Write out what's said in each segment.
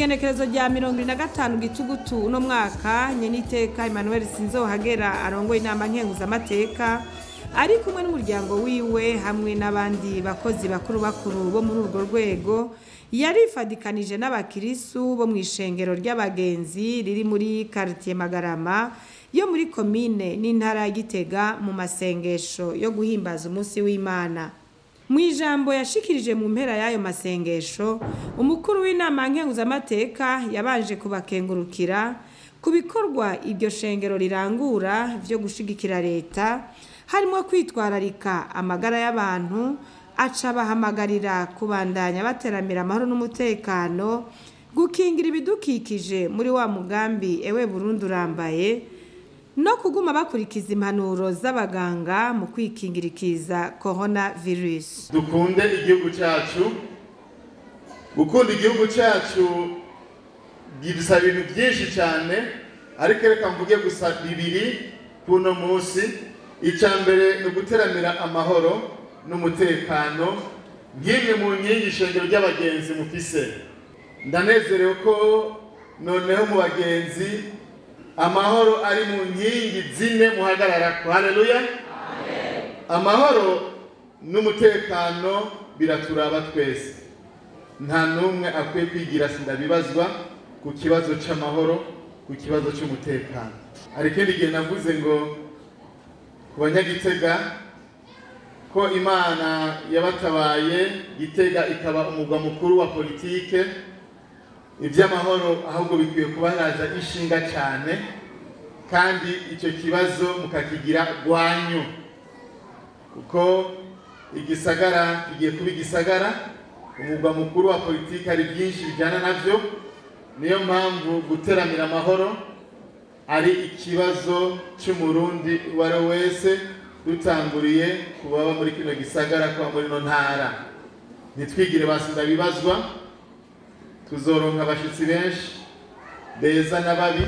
Igenekerezo rya 75 Gitugutu uno mwaka, nyeniteka Emmanuel Sinzohagera arongoye inama nkenguzamateka ari kumwe n'umuryango wiwe hamwe n'abandi bakozi bakuru bakuru bo muri urwo rwego, yarifadikanije n'abakirisu bo mu ishengero ry'abagenzi riri muri quartier Magarama yo muri komine n'intara ya Gitega mu masengesho yo guhimbaza umunsi w'Imana. Mu ijambo yashikirije mu mpera y'ayo masengesho, umukuru w'inama nkenguzamateka yabanje kubakengurukira ku bikorwa iryo shengero rirangura vyo gushigikira leta, harimo kwitwararika amagara y'abantu, aca bahamagarira kubandanya bateramira amahoro n'umutekano, gukingira ibidukikije muri wa mugambi Ewe Burundi urambaye, no kuguma bakurikiza impanuro z'abaganga mu kwikingirikiza coronavirus. Dukunde igihugu cyacu. Gukunda igihugu cyacu bidusaba ibintu byinshi cyane, ariko reka mvuge gusa bibiri kuno munsi. Icya mbere ni uguteramira amahoro n'umutekano nk'imwe mu nkingi ishengero ry'abagenzi mufise. Ndanezerewe ko noneho mu bagenzi amahoro ari mu nkingi zine muhagararako. Haleluya! Amahoro n'umutekano biraturaba twese, nta n'umwe akwiye kwigira sindabibazwa ku kibazo c'amahoro, ku kibazo c'umutekano. Hari ikindi gihe navuze ngo ku banyagitega ko Imana yabatabaye, Gitega ikaba umugwa mukuru wa politike, iby'amahoro ahubwo bikwiye kubaraza ishinga cyane, kandi icyo kibazo mukakigira gwanyu, kuko igisagara kigiye kuba igisagara, umugwa mukuru wa politike, hari byinshi bijyana navyo. Niyo mpamvu guteramira amahoro ari ikibazo cy'umurundi uwo ari we wese, dutanguriye kubaba muri kino gisagara, kuba muri no ntara. Ntitwigire basindabibazwa, tuzoronka abashitsi benshi beza n'ababi,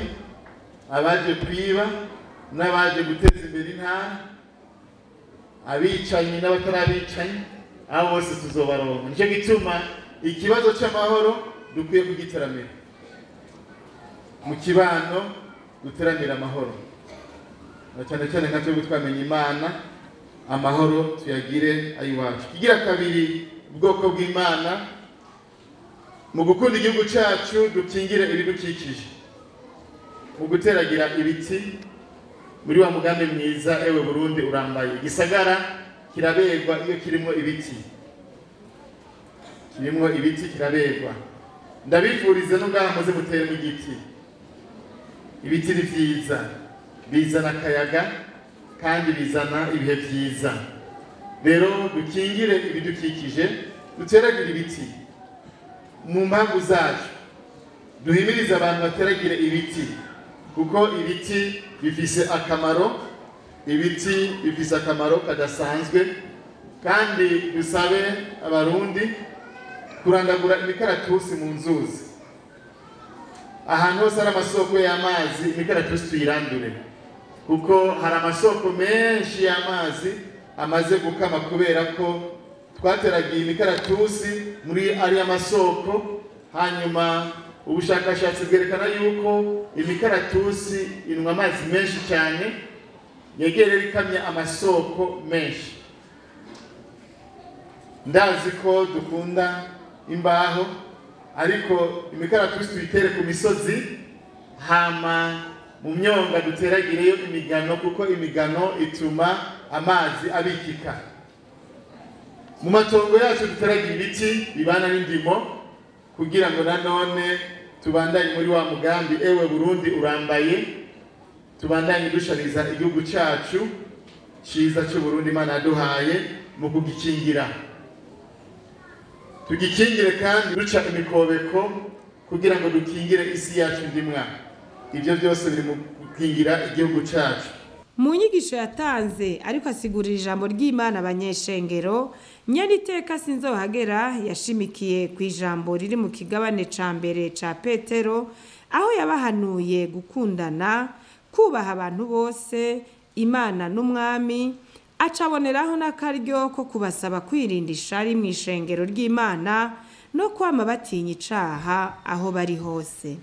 abaje kwiba n'abaje guteza imbere intara, abicanyi n'abatarabicanyi, abo bose tuzobaronka. Nicyo gituma ikibazo c'amahoro dukwiye kugiteramira mu kibano, duteramira amahoro na cyane cyane nka twebwe twamenye Imana, amahoro tuyagire ayiwacu. Kigira kabiri, ubwoko bw'Imana mu gukunda igihugu cyacu dukingire ibidukikije mu guteragira ibiti muri wa mugambi mwiza Ewe Burundi urambaye. Igisagara kiraberwa iyo kirimo ibiti, kirimo ibiti kiraberwa. Ndabifurize no ngaha muze muteremo igiti. Ibiti ni vyiza, bizana akayaga kandi bizana ibihe vyiza. Rero dukingire ibidukikije, duteragire ibiti mu mpamvu zacu, duhimirize abantu bateragire ibiti, kuko ibiti bifise akamaro, ibiti bifise akamaro kadasanzwe. Kandi dusabe abarundi kurandagura imikaratusi mu nzuzi, ahantu hose hari amasoko y'amazi imikaratusi tuyirandure, kuko hari amasoko menshi y'amazi amaze gukama kubera ko twateragiye imikaratusi muri ariya masoko. Hanyuma ubushakashatsi bwerekana yuko imikaratusi inywa amazi menshi cyane, yegereye ikamya amasoko menshi. Ndazi ko dukunda imbaho, ariko imikaratusi tuyitere ku misozi, hama mu myonga duteragireyo imigano, kuko imigano ituma amazi abikika. Mu matongo yacu duteragira ibiti bibana n'indimo, kugira ngo nanone tubandanye muri wa mugambi Ewe Burundi urambaye, tubandanye dushariza igihugu cyacu cyiza cy'u Burundi Imana yaduhaye mu kugikingira. Tugikingire kandi duca imikobeko kugira ngo dukingire isi yacu ndimwa. Ibyo byose biri mu gukingira igihugu cyacu. Mu nyigisho yatanze ariko asigurira ijambo ry'Imana abanyeshengero, nyeniteka Sinzohagera yashimikiye ku ijambo riri mu kigabane ca mbere ca Petero, aho yabahanuye gukundana, kubaha abantu bose, Imana n'Umwami, acaboneraho n'akaryo ko kubasaba kwirinda ishari mu ishengero ry'Imana no kwama batinya icaha aho bari hose.